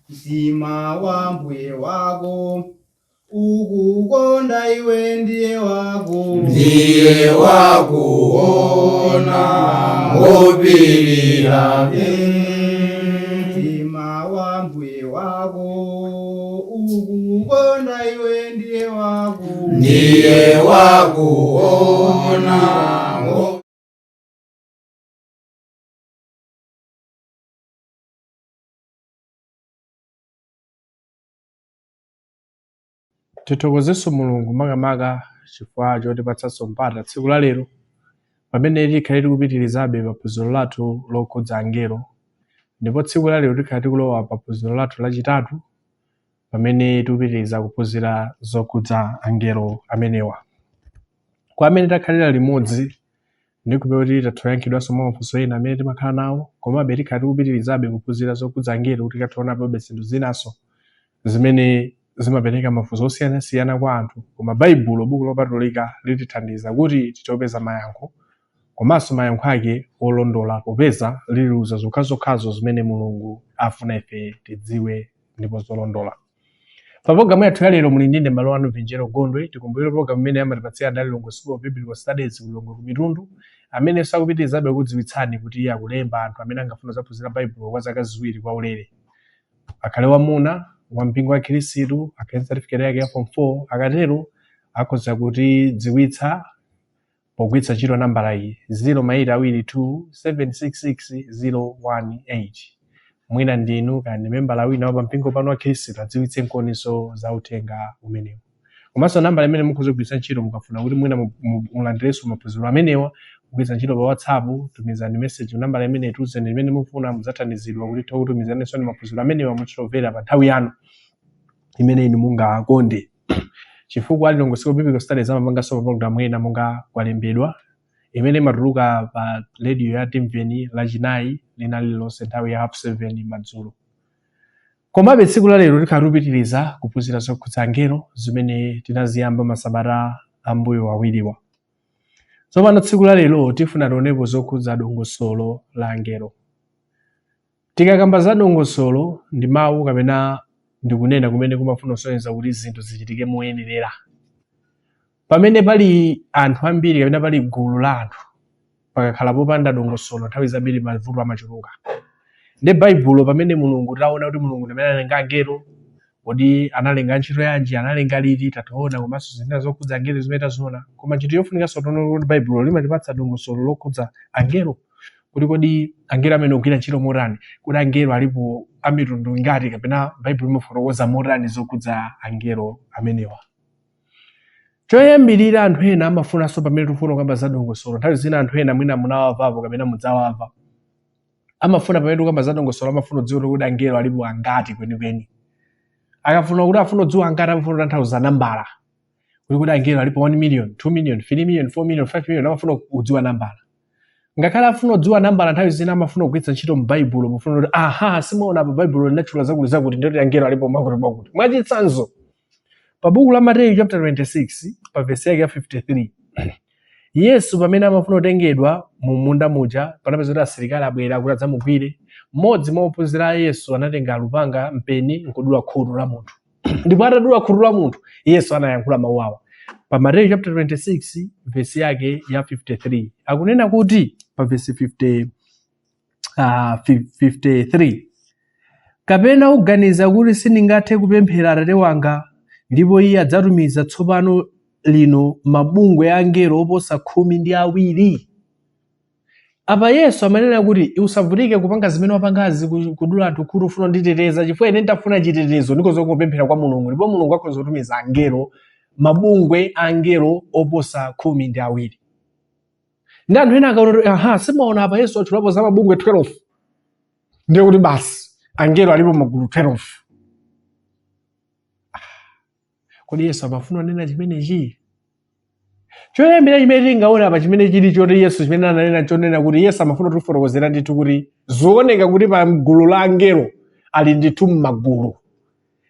Mtima wa mbuye wako ukukonda iwe ndiye wako Ndiye wakuona ngopirira. Mtima wa mbuye wako ukukonda iwe ndiye wako Ndiye wakuona. Tithokozenso Mulungu makamaka chifukwa chotipatsanso mpata tsiku la lero pamene tikhale tikupitirizabe pa phunziro lathu lokhudza angelo, ndipo tsiku la lero tikhale tikulowa pa phunziro lathu lachitatu pamene tikupitiriza kuphunzira zokhudza angelo amenewa. Kwa amene takhalira limodzi, ndikupe kuti tatha kuyankhidwanso mwa mafunso ena amene timakhala nawo, komabe tikhala tikupitirizabe kuphunzira zokhudza angelo kuti tikathe kuonapobe zinthu zinanso zimene zimapereka mafunso osiyanasiyana kwa anthu, koma Baibulo, buku lopatulika, litithandiza kuti tithe kupeza mayankho, komanso mayankho ake olondola, popeza litiuza zokhazokhazo zimene Mulungu afuna ife tidziwe ndipo zolondola. Pa programu yathu ya lero muli ndine m'bale wanu Vinjero Gondwe. Tikumbukire programu imene amatipatsira ndi Lilongwe School of Biblical Studies ku Lilongwe ku Mitundu, amene sakupitirizabe kudziwitsani kuti iye akulemba anthu amene angafuna kudzaphunzira Baibulo kwa zaka 2 kwa ulere. Akhale wamuna wa mpingo wa Khristu, akhale ndi certificate yake ya form 4, akatero akhoza kutidziwitsa pogwiritsa ntchito nambala iyi 0 maiti awiri 2 766 018. Mwina ndinu kaya ndi membala wina wa pampingo pano wa Khristu, adziwitse nkoninso za uthenga umenewu. Komanso nambala imene mukhoza kugwiritsa ntchito mukafuna kuti mwina mulandirenso maphunziro amenewa, kugwiritsa ntchito pa WhatsApp, tumizani message ku nambala imene, tiuzeni imene mufuna, mudzathandizidwa kuti tithe kutumizaninso ndi maphunziro amenewa muchitomvera pa nthawi yanu imene inu mungakonde, chifukwa Lilongwe School of Biblical Studies amapanganso mapulogalamu ena monga Kwalembedwa, imene imatuluka pa radio ya Timveni Lachinayi lina lililonse nthawi ya 7:30 madzulo. Komabe tsiku la lero tikhala tikupitiriza kuphunzira zokhudza angelo zimene tinaziyamba masabata ambuyo awiriwa. Tsopano tsiku la lero tifuna tionepo zokhudza dongosolo la angelo. Tikakamba za dongosolo, ndi mawu kapena ndikunena kumene kumafuna kusonyeza kuti zinthu zichitike moyenerera. Pamene pali anthu ambiri kapena pali gulu la anthu, pakakhala popanda dongosolo, nthawi zambiri mavuto amachuluka. Ndi Baibulo, pamene Mulungu, taona kuti Mulungu ndi amene analenga angelo, kodi analenga ntchito yanji, analenga liti, tationa, komanso zina zokhudza angelo zimene taziona. Koma ntchito yofunikanso tione kuti Baibulo limatipatsa dongosolo lokhudza angelo, kuti kodi angelo amene ogwira ntchito motani, kuti angelo alipo amitundu ingati, kapena Baibulo limafotokoza motani zokhudza angelo amenewa. Choyambirira, anthu ena amafunanso, pamene tikufuna kukamba za dongosolo, nthawi zina anthu ena mwina munawamvapo kapena mudzawamva, amafuna pamene tikukamba za dongosolo amafuna kudziwa kuti angelo alipo angati kwenikweni. Akafuna kuti afuna kudziwa angati, amafuna kutanthauza nambala, kuti kodi angelo alipo 1 million, 2 million, 3 million, 4 million, 5 million, amafuna kudziwa nambala. Ngakhale afuna kudziwa nambala, nthawi zina amafuna kugwiritsa ntchito m'Baibulo pofuna kuti aha, simuona pa Baibulo linatchula zakuti zakuti, ndiyoti angelo alipo mwakuti mwakuti. Mwachitsanzo, pa buku la Mateyu chapter 26 pa vesi yake ya 53, Yesu pamene amafuna kutengedwa mu munda muja, panapeza kuti asilikali abwera kuti adzamugwire. Mmodzi mwa ophunzira a Yesu anatenga lupanga, mpeni, nkudula khutu la munthu. Ndipo atadula khutu la munthu, Yesu anayankhula mawu awa pa Mateyu chapter 26 vesi yake ya 53, akunena kuti pa vesi 50, 53, "Kapena uganiza kuti sindingathe kupemphera Atate wanga, ndipo iye adzatumiza tsopano lino mabungwe a angelo oposa 12?" Apa Yesu amanena kuti usavutike kupanga zimene wapangazi, kudula anthu khutu, ufuna kunditeteza, chifukwa ine nditafuna chitetezo ndikhoza kungopemphera kwa Mulungu, ndipo Mulungu akhoza kutumiza angelo, mabungwe a angelo oposa 12. Ndi anthu ena akaona kuti aha, simaona apa Yesu atchulapo za mabungwe 12, ndiye kuti basi angelo alipo magulu 12. Kodi Yesu amafuna kunena chimenechi? Choyambira chimene tingaone apa, chimene chili choti Yesu chimene ananena, chonena kuti Yesu amafuna kutifotokozera ndithu kuti zioneka kuti pa gulu la angelo ali ndithu m'magulu.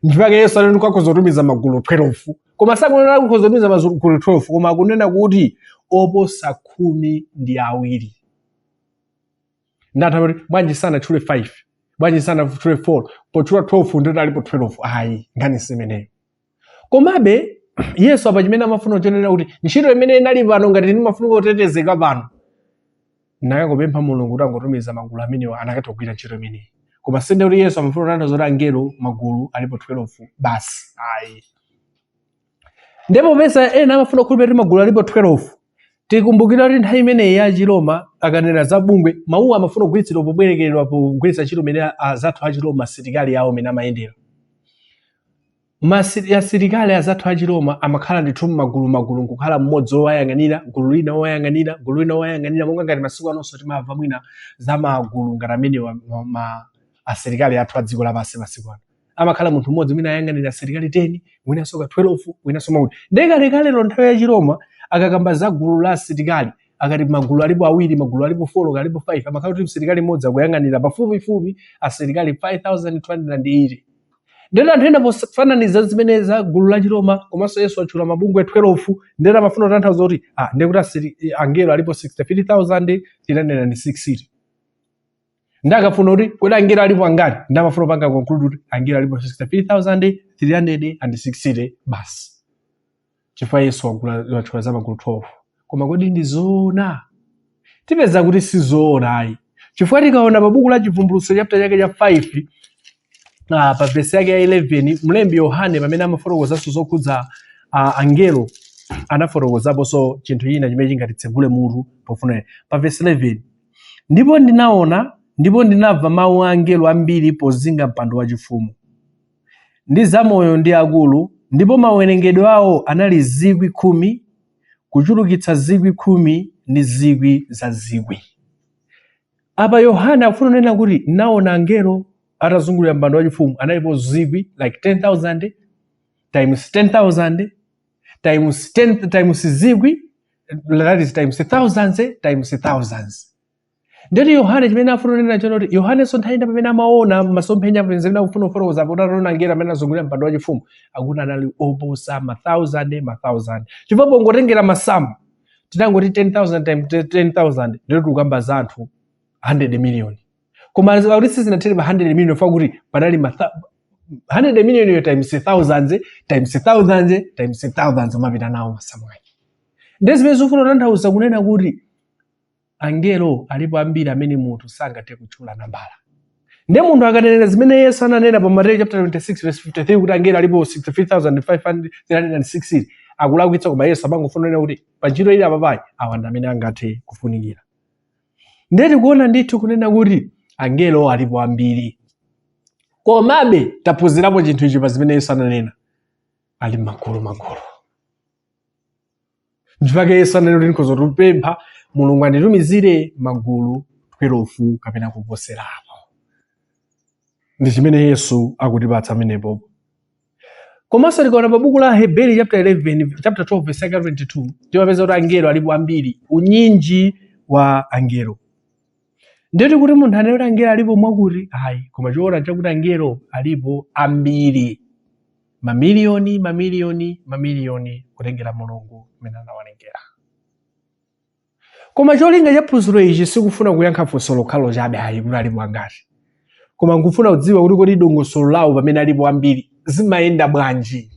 Ndipake Yesu anena kuti akhoza kutumiza magulu 12, koma sakunena kuti akhoza kutumiza magulu 12, koma akunena kuti oposa 12. Ndatha kuti bwanji sanatchule 5? Bwanji sanatchule 4? Potchula 12 ndoti alipo 12? Ayi, nkhani simeneyo. Komabe Yesu apa chimene amafuna kuchonena kuti ntchito imene inali pano, ngati ndimafuna kutetezeka pano, nakangopempha Mulungu kuti angotumiza magulu amenewa, anakatha kugwira ntchito imeneyi. Koma sinde kuti Yesu amafuna kutanthauza kuti angelo magulu alipo 12 basi, ayi. Ndipo pesa ena amafuna kukhulupirira kuti magulu alipo 12, tikumbukira kuti nthawi imeneyi ya Chiroma, akanena za bungwe, mawuwa amafuna kugwiritsidwa pobwerekedwa pogwiritsa ntchito imene azathu achiroma asilikali awo imene amayendera. Asilikali azathu achiroma amakhala ndithu m'magulu magulu, nkukhala mmodzi wowayang'anira gulu lina, wowayang'anira gulu lina, wowayang'anira, monga ngati masiku anonso timamva mwina za magulu ngati amenewa. Asilikali athu a dziko lapansi masiku ano amakhala munthu mmodzi mwina ayang'anira asilikali 10, mwinanso ka 12, mwinanso makuti. Ndekalekalero nthawi ya Chiroma, akakamba za gulu la asilikali, akati magulu alipo awiri, magulu alipo 4, alipo 5, amakhala kuti msilikali mmodzi akuyang'anira pafupifupi asilikali 5280. Ndeno anthu ena pofananiza zimene za gulu la Chiroma komanso Yesu atchula mabungwe 12, ndeno amafuna kutanthauza kuti ndekuti angelo alipo 63,360. Ndakafuna kuti kodi angelo alipo angati, ndamafuna kupanga conclude kuti angelo alipo 63,360 basi, chifukwa Yesu watchula za magulu 12. Koma kodi ndi zoona? Tipeza kuti si zoona ayi, chifukwa tikaona pa buku la Chivumbulutso chapter chake cha 5, pa vesi yake ya 11, mlembi Yohane pamene amafotokozanso zokhudza angelo, anafotokozaponso chinthu china chimene chingatitsegule mutu pofuna. Pa vesi 11, "Ndipo ndinaona ndipo ndinamva mawu a angelo ambiri pozinga mpando wachifumu ndi zamoyo ndi akulu, ndipo mawerengedwe awo anali 10,000 kuchulukitsa 10,000 ndi zikwi za zikwi." Apa Yohane akufuna kunena kuti naona angelo atazungulira mpando wachifumu, analipo zikwi, like 10,000 times 10,000 times 10 times zikwi, that is times thousands times thousands. Ndeti Yohane chimene afuna kunena chona kuti Yohanenso nthawi ina pamene amaona masomphenya, pamene akufuna kufotokoza kuti ataona angelo amene azungulira mpando wachifumu, akuti anali oposa ma thousand ma thousand, chifukwa pongotengera masamu tinangoti 10,000 times 10,000, ndeti tikukamba za anthu 100 million. Koma akuti sizinathere pa 100 million, fa kuti panali ma 100 million yo times thousands times thousands times thousands, amapita nawo masamu ake. Ndi zimene zikufuna kutanthauza kunena kuti angelo alipo ambiri amene munthu sangathe kutchula nambala. Ndi munthu akanenera zimene Yesu ananena pa Mateyu chapter 26 verse 53 kuti angelo alipo 63,560, akulakwitsa. Koma Yesu amangofuna kunena kuti pa ntchito ili apapayi, awa ndi amene angathe kufunikira. Ndiye tikuona ndithu kunena kuti angelo alipo ambiri. Komabe taphunzirapo chinthu ichi pa zimene Yesu ananena, ali magulu magulu. Nchifukwa Yesu ananena kuti ndikhoza kupempha Mulungu anditumizire magulu 12 kapena kuposerapo. Ndi chimene Yesu akutipatsa amenepo. Komanso tikaona pa buku la Heberi chapter 11, chapter 12 verse 22, timapeza kuti angelo alipo ambiri, unyinji wa angelo. Ndiyoti kuti munthu anene kuti angelo alipo mwakuti, ayi, koma choona chakuti angelo alipo ambiri, mamiliyoni, mamiliyoni, mamiliyoni, kutengera Mulungu mmene anawalengera. Koma cholinga cha phunziro ichi sikufuna kuyankha funso lokhalo chabe ayi, kuti alipo angati, koma nkufuna kudziwa kuti kodi dongosolo lawo pamene alipo ambiri zimayenda bwanji.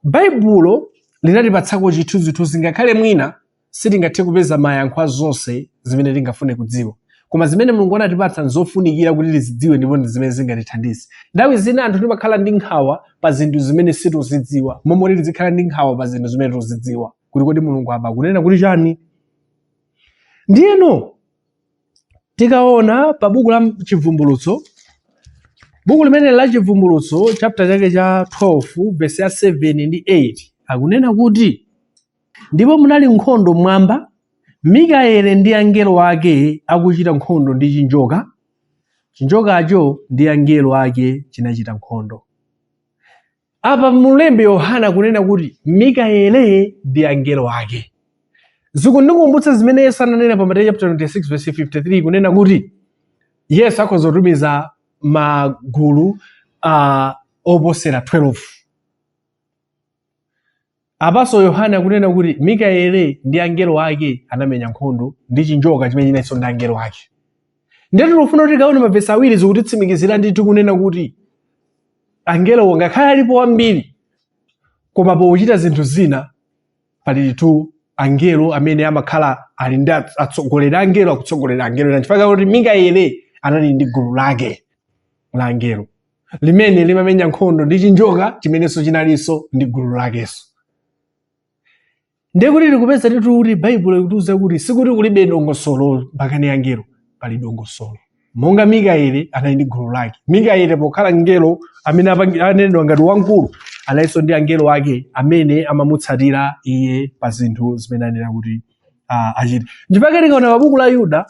Baibulo linatipatsako chithunzithunzi, ngakhale mwina sitingathe kupeza mayankho a zonse zimene tingafune kudziwa, koma zimene Mulungu anatipatsa nzofunikira kuti tizidziwe, ndipo ndi zimene zingatithandize. Nthawi zina anthu timakhala ndi nkhawa pa zinthu zimene situzidziwa, momwe tizikhala ndi nkhawa pa zinthu zimene tuzidziwa, kuti kodi Mulungu apa akunena kuti chani. Ndiyeno tikaona pa buku la Chivumbulutso, buku limene la Chivumbulutso chapter chake cha 12 verse ya 7 ndi 8, akunena kuti, "Ndipo munali nkhondo mmwamba, Mikaeli ndi angelo ake akuchita nkhondo ndi chinjoka, chinjokacho ndi angelo ake chinachita nkhondo." Apa mulembi Yohana akunena kuti Mikaeli ndi angelo ake. Zikundikumbutsa zimene Yesu ananena pa Mateyu chapter 26 verse 53, kunena kuti Yesu akhoza kutumiza magulu oposera 12. Apanso Yohane akunena kuti Mikaeli ndi angelo ake anamenya nkhondo ndi chinjoka chimene chinayinso ndi angelo ake. Ndiye tikufuna kuti tikaone mavesi awiri zikutitsimikizira ndithu kunena kuti angelowo ngakhale alipo ambiri, koma pochita zinthu zina pali ndithu angelo amene amakhala ali ndi atsogoleri angelo akutsogolera angelo ena. Chifukwa kuti Mikaeli anali ndi gulu lake la angelo limene limamenya nkhondo ndi chinjoka chimenenso chinalinso ndi gulu lakenso. Ndiye kuti tikupeza ndithu kuti Baibulo ikutiuza kuti sikuti kulibe dongosolo pakani ya angelo, pali dongosolo. Monga Mikaeli anali ndi gulu lake. Mikaeli pokhala mngelo amene anenedwa ngati wamkulu, analinso ndi angelo ake amene amamutsatira iye pa zinthu zimene anena kuti achite. Nchifukwa tikaona pa buku la Yuda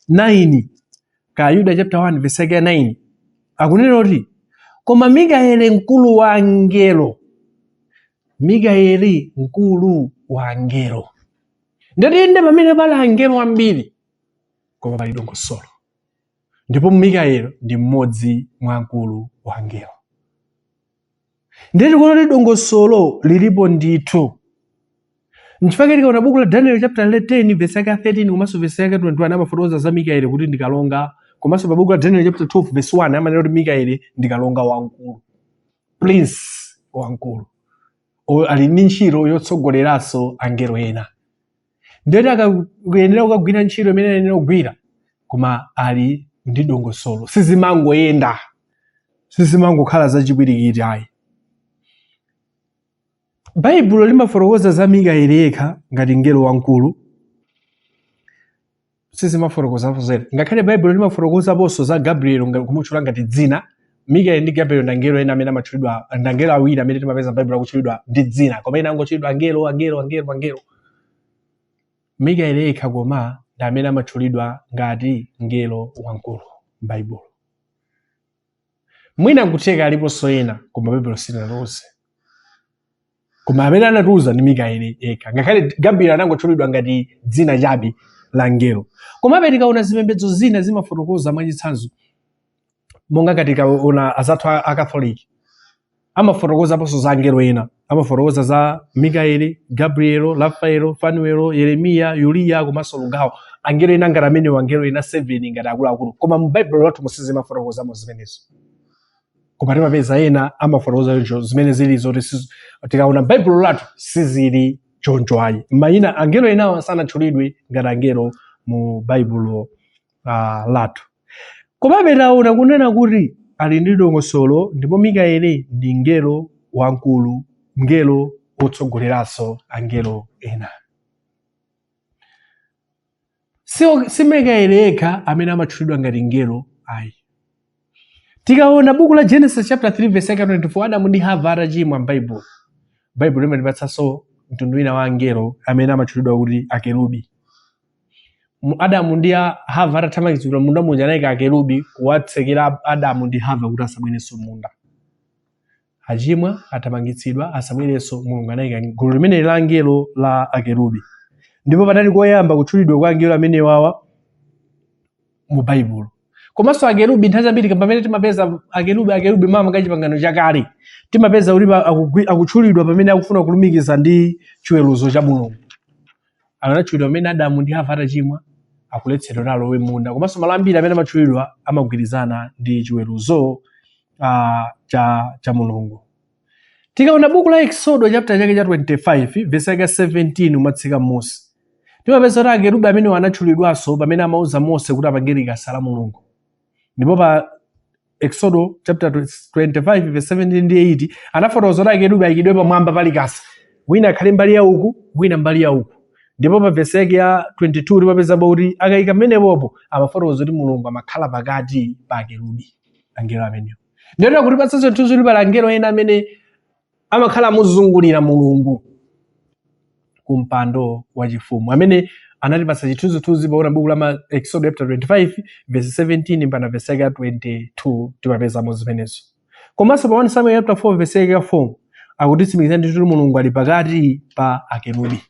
9 ka Yuda chapter 1 verse yake ya 9 akunena kuti koma Mikaeli mkulu wa angelo, Mikaeli mkulu wa angelo. Ndati pamene pali angelo ambiri, koma pali dongosolo, ndipo Mikaeli ndi mmodzi mwa mkulu wa angelo. Ndiye tikuona kuti dongosolo lilipo ndithu. Nchifukwa tikaona buku la Daniel chapter 10 verse yake 13 komanso verse yake 21 amafotokoza za Mikaeli kuti ndi kalonga, komanso pa buku la Daniel chapter 12 verse 1 amanena kuti Mikaeli ndi kalonga wamkulu, prince wamkulu, ali ndi ntchito yotsogoleranso angelo ena. Ndiye akayenera kukagwira ntchito imene ayenera kugwira, koma ali ndi dongosolo, sizimangoyenda, sizimangokhala zachipwirikiti ayi. Baibulo limafotokoza za Mikaeli yekha ngati mngelo wamkulu, sizimafotokozapo zera. Ngakhale Baibulo limafotokozaponso za Gabriel kumutchula ngati dzina. Mikaeli ndi Gabriel ndi angelo ena amene amatchulidwa, ndi angelo awiri amene timapeza m'Baibulo akutchulidwa ndi dzina, koma ena angotchulidwa angelo, angelo, angelo, angelo. Mikaeli yekha koma ndi amene amatchulidwa ngati mngelo wamkulu m'Baibulo. Mwina nkutheka aliponso ena, koma Baibulo silinatiuze. Koma amene anatiuza ndi Mikaeli yekha. Ngakhale Gabriel anangotchulidwa ngati dzina chabe la mngelo. Komabe tikaona zipembedzo zina zimafotokoza, mwachitsanzo monga ngati tikaona azathu a Catholic amafotokozaponso za angelo ena, amafotokoza za Mikaeli, Gabriel, Rafaelo, Fanuelo, Yeremiya, Uriya komanso Lugawo, angelo ena ngati amenewo, angelo ena 7 ngati akuluakulu. Koma mu Baibulo lathu sizimafotokozamo zimenezo, koma timapeza ena amafotokoza choncho, zimene zili zoti tikaona Baibulo lathu sizili choncho ayi. Mayina angelo enawo sanatchulidwe ngati angelo mu Baibulo lathu. Komabe taona kunena kuti ali ndi dongosolo, ndipo Mikaeli ndi mngelo wamkulu, mngelo wotsogoleranso angelo ena. Si Mikaeli yekha amene amatchulidwa ngati mngelo ayi. Tikaona buku la Genesis chapter 3 verse 24, Adamu ndi Hava atachimwa m'Baibulo, Baibulo limatipatsanso mtundu wina wa angelo amene amatchulidwa kuti akerubi. Adamu ndi Hava atathamangitsidwa munda muja, anayika akerubi kuwatsekera Adamu ndi Hava kuti asabwerenso munda. Achimwa, athamangitsidwa, asabwerenso. Mulungu anayika gulu limeneli la angelo la akerubi, ndipo panali koyamba kutchulidwa kwa angelo amenewawa mu Baibulo. Komanso akerubi nthawi zambiri pamene timapeza akerubi makamaka Chipangano Chakale, timapeza kuti akutchulidwa pamene akufuna kulumikiza ndi chiweruzo cha Mulungu. Anatchulidwa pamene Adamu ndi Hava atachimwa, akuletsedwa kuti alowe munda. Komanso malo ambiri amene amatchulidwa amagwirizana ndi chiweruzo cha Mulungu. Tikaona buku la Exodo chapter chake cha 25 verse yake 17 umatsika m'munsi, timapeza kuti akerubi amenewa anatchulidwanso pamene amauza Mose kuti apange likasa la Mulungu. Ndipo pa Exodo chapter 25 verse 17 ndi 8 anafotokoza kuti akerubi ayikidwe pamwamba pa likasa, wina akhale mbali ya uku, wina mbali ya uku. Ndipo pa verse yake ya 22 timapezapo kuti akayika pamenepopo, amafotokoza kuti Mulungu amakhala pakati pa akerubi, angelo amenewo. Ndiye kuti patsa zinthu zili pali angelo ena amene amakhala amuzungulira Mulungu ku mpando wachifumu, amene anatipatsa chithunzithunzi paona buku la Exodo chapter 25 verse 17 mpaka verse yake ya 22, timapezamo zimenezo. Komanso pa 1 Samuel chapter 4 verse yake ya 4 akutitsimikizira ndithu kuti Mulungu ali pakati pa akerubi.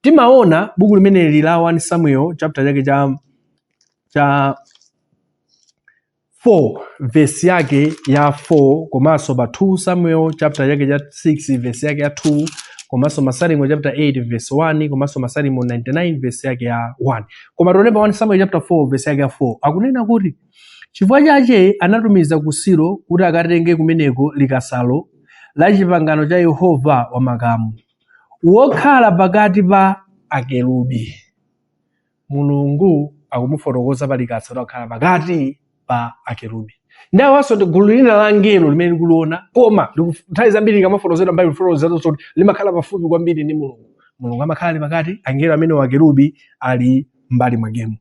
Timaona buku limeneli la 1 Samuel chapter chake cha 4 verse yake ya 4, komanso pa 2 Samuel chapter chake cha 6 verse yake ya 2, Komanso Masalimo chapter 8 verse 1, komanso Masalimo 99 verse yake ya 1. Koma tione pa 1 Samuel chapter 4 verse yake ya 4, akunena kuti chifukwa chache anatumiza ku Silo kuti akatenge kumeneko likasalo la chipangano cha Yehova wamakamu, wokhala pakati pa akerubi. Mulungu akumufotokoza pa likasa lokhala pakati pa akerubi. Ndi awanso ndi gulu lina la angelo limene likuliona, koma nthawi zambiri likamafotokozedwa m'Baibulo lifotokozedwanso kuti limakhala pafupi kwambiri ndi Mulungu. Mulungu amakhala ali pakati, angelo amene akerubi ali mbali mwakemo.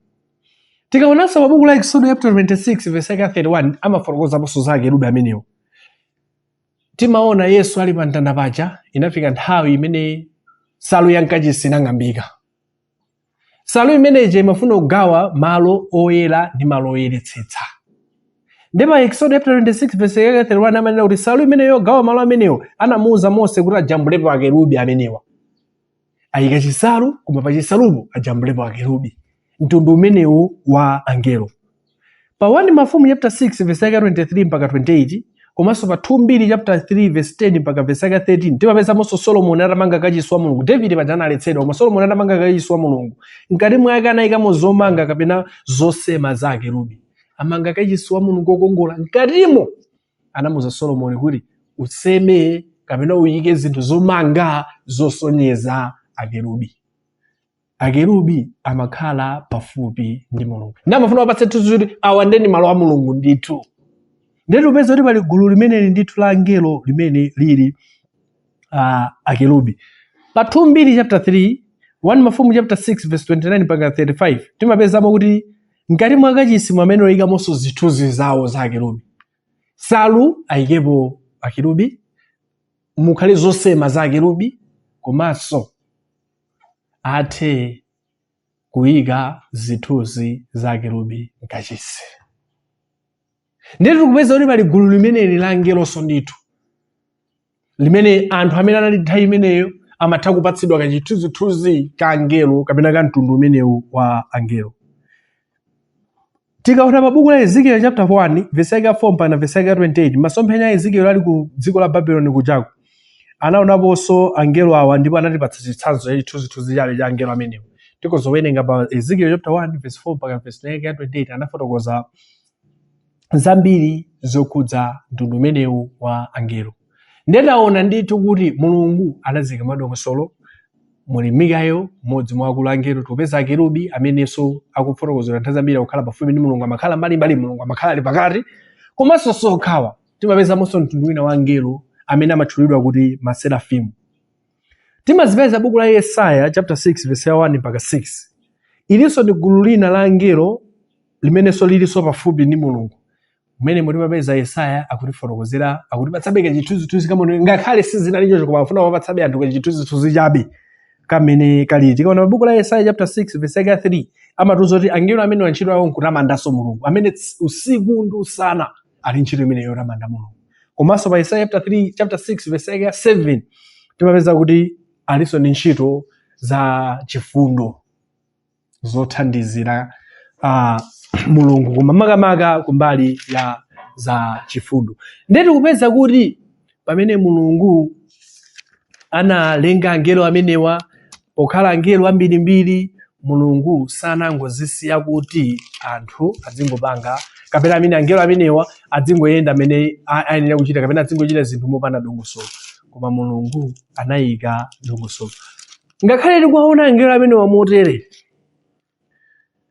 Tikaonanso pa buku la Exodo chapter 26 verse yake 31, amafotokozaponso za akerubi amenewo. Timaona Yesu ali pa mtanda paja, inafika nthawi imene nsalu ya mkachisi inang'ambika. Nsalu imeneyi imafuna kugawa malo oyera ndi malo oyeretsetsa. Ndi pa Exodo chapter 26 verse yake 31 amanena kuti nsalu imene yogawa malo amenewo, anamuwuza Mose kuti ajambulepo akerubi amenewa. Ayika chisalu, koma pa chisalupo ajambulepo akerubi, mtundu umenewu wa angelo. Pa 1 Mafumu chapter 6 verse yake 23 mpaka 28, komanso pa 2 Mbiri chapter 3 verse 10 mpaka verse yake 13, timapezamonso Solomoni atamanga kachisi wa Mulungu. David paja analetsedwa, koma Solomoni atamanga kachisi wa Mulungu, mkati mwake anayikamo zomanga kapena zosema za akerubi. Amanga kachisi wa Mulungu wokongola, mkatimo anamuza Solomoni kuti useme kapena uyike zinthu zomanga zosonyeza akerubi. Akerubi amakhala pafupi ndi Mulungu, ndi amafuna wapatse chithunzi kuti awa ndeni malo a Mulungu ndithu. Ndiye upeza kuti pali gulu limeneli ndithu la angelo limene lili akerubi. Pa 2 Mbiri chapter 3, 1 Mafumu chapter 6 verse 29 mpaka 35, timapezamo kuti mkati mwa kachisi mwamene oyikamonso zithunzi zawo za akerubi. Salu ayikepo akerubi, mukhale zosema za akerubi, komanso athe kuyika zithunzi za akerubi mkachisi. Ndiye tikupeza kuti pali gulu limeneli la angelonso ndithu, limene anthu amene anali nthawi imeneyo amatha kupatsidwa kachithunzithunzi ka angelo kapena ka mtundu umenewu wa angelo. Tikaona pa buku la Ezekiel chapter 1 verse yake 4 mpaka verse yake 28, masomphenya a Ezekiel ali ku dziko la Babuloni kujako, anaonaponso angelo awa ndipo anatipatsa chitsanzo cha chithunzithunzi chabe cha angelo amenewo. Tikozowerenga pa Ezekiel chapter 1 verse 4 mpaka verse yake 28, anafotokoza zambiri zokhudza mtundu umenewu wa angelo. Ndiye taona ndithu kuti Mulungu anazika mwadongosolo. Muli Mikael, mmodzi mwa akulu angelo. Tikupeza akerubi amenenso akufotokozera nthawi zambiri akukhala pafupi ndi Mulungu, amakhala mbalimbali, Mulungu amakhala ali pakati. Komanso sokhawa, timapezamonso mtundu wina wa angelo amene amatchulidwa kuti maserafimu. Timazipeza buku la Yesaya chapter 6 verse 1 mpaka 6. Ilinso ndi gulu lina la angelo limenenso lilinso pafupi ndi Mulungu. Mmene timapeza Yesaya akutifotokozera, akutipatsabe kachithunzithunzi kamene, ngakhale sizinali choncho, koma afuna wapatsabe anthu kachithunzithunzi chabe kamene kalili. Tikaona pa buku la Yesaya chapter 6 verse yake 3, amatiuza kuti angelo amene wantchito yawo nkutamandanso Mulungu, amene usiku ndi usana ali ntchito imene yotamanda Mulungu. Komanso pa Yesaya chapter 3, chapter 6 verse yake 7, timapeza kuti alinso ndi ntchito za chifundo zothandizira Mulungu, koma makamaka kumbali ya za chifundo. Ndiye tikupeza kuti pamene Mulungu analenga angelo amenewa pokhala angelo ambirimbiri, Mulungu sanangozisiya kuti anthu adzingopanga kapena amene angelo amenewa adzingoyenda amene ayenera kuchita kapena adzingochita zinthu mopanda dongosolo, koma Mulungu anayika dongosolo. Ngakhale tikuwaona angelo amenewa motere,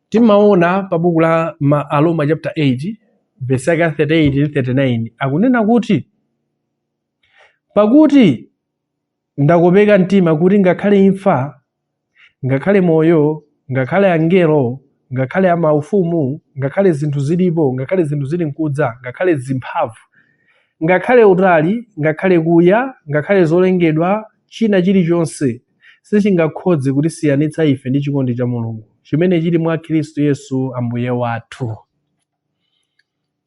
timaona pa buku la Aroma chapter 8 verse yake 38 ndi 39, akunena kuti pakuti ndakopeka mtima kuti ngakhale imfa, ngakhale moyo, ngakhale angelo, ngakhale amaufumu, ngakhale zinthu zilipo, ngakhale zinthu zili nkudza, ngakhale zimphamvu, ngakhale utali, ngakhale kuya, ngakhale zolengedwa, china chilichonse sichingakhoze kutisiyanitsa ife ndi chikondi cha Mulungu chimene chili mwa Khristu Yesu Ambuye wathu.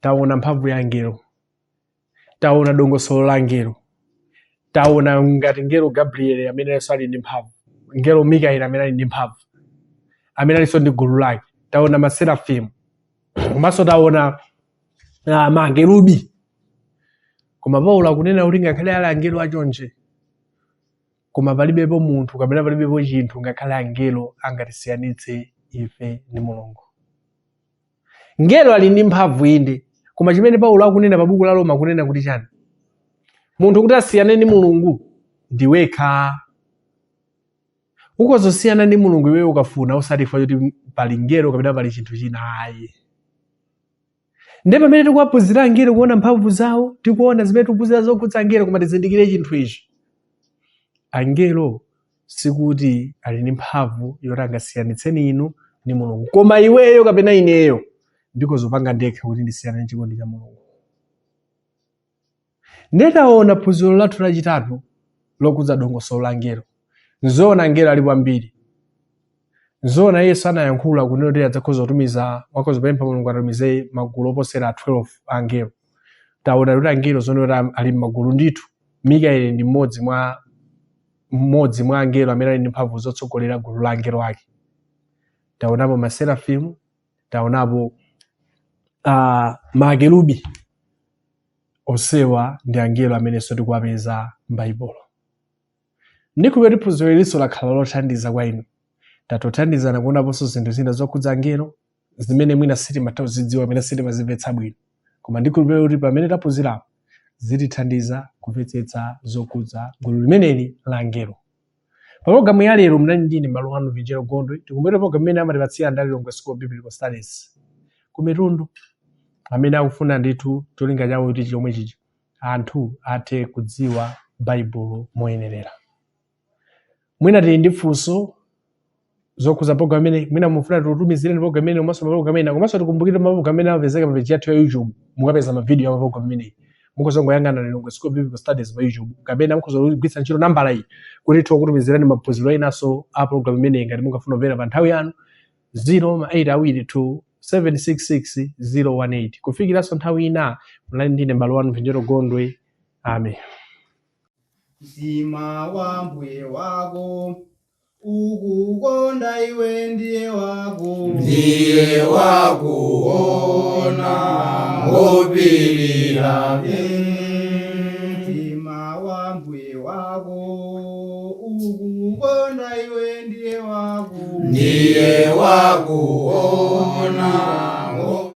Taona mphamvu ya angelo, taona dongosolo la angelo, taona ngati ngelo Gabriel amene alinso ali ndi mphamvu, ngelo Mikaeli amene ali ndi mphamvu, amene alinso ndi gulu lake, taona maserafimu, komanso taona makerubi. Koma Paulo akunena kuti ngakhale ali angelo achonje, Koma palibepo munthu kapena palibepo chinthu, ngakhale angelo, angatisiyanitse ife ndi Mulungu. Ngelo ali ndi mphamvu inde, koma chimene Paulo akunena pa buku la Roma, akunena kuti chani? Munthu kuti asiyane ndi Mulungu ndi wekha. Ukozosiyana ndi Mulungu iweyo ukafuna, osati chifukwa choti pali ngelo kapena pali chinthu china, ayi. Ndiye pamene tikuwaphunzira angelo, kuona mphamvu zawo, tikuona zimene tikuphunzira zokhudza angelo, koma tizindikire chinthu ichi: angelo sikuti ali ndi mphamvu yoti angasiyanitseni inu ndi Mulungu, koma iweyo kapena ineyo ndikozopanga ndekha kuti ndisiyane ndi chikondi cha Mulungu. Ndetaona phunziro lathu lachitatu lokhudza dongosolo la angelo. Nzoona angelo alipo ambiri. Nzoona Yesu anayankhula kunena kuti adzakhoza kutumiza, wakhoza kupempha Mulungu atumize magulu oposera 12 angelo. Taona kuti angelo zoona kuti ali m'magulu ndithu. Mikaeli ndi mmodzi mwa angelo amene ali ndi mphamvu zotsogolera gulu la angelo ake. Taonapo maserafimu, taonapo makerubi. Onsewa ndi angelo amenenso tikuwapeza m'Baibulo. Ndikhulupirira kuti phunziro ilinso lakhala lothandiza kwa inu. Tatothandizana kuonaponso zinthu zina zokhudza angelo zimene mwina sitimatha kuzidziwa kapena sitimazimvetsa bwino, koma ndikhulupirira kuti pamene taphunzirapo zitithandiza kumvetsetsa zokhudza gulu limeneli la angelo. Pa pologalamu ya lero munali ndine m'bale wanu Vinjero Gondwe. Tikumbukire pologalamu imene amatipatsira ndi Lilongwe School of Biblical Studies ku mitundu amene akufuna ndithu cholinga chawo kuti chomwe chija anthu athe kudziwa Baibulo moyenerera. Mwina tili ndi funso zokhudza program imene mwina mufuna tikutumizireni program imene komanso mapulogalamu ena. Komanso tikumbukire mapulogalamu amene amapezeka pa page yathu ya YouTube. Mukapeza mavidiyo ya mapulogalamu imeneyi, mukhoza kungoyang'ana Lilongwe School of Biblical Studies pa YouTube, kapena mukhoza kugwiritsa ntchito nambala iyi kuti tithe kutumizirani maphunziro enanso a program imeneyi ngati mungafuna kumvera pa nthawi yanu, 0 8 2 766 018. Kufikiranso nthawi ina, munali ndine m'bale wanu Vinjero Gondwe. Amen. Mtima wa mbuye wako ukukonda iwe, ndiye wako. Ndiye wakuona, ngopirira. Mtima wa mbuye wako ukukonda iwe, ndiye wako. Ndiye wakuona.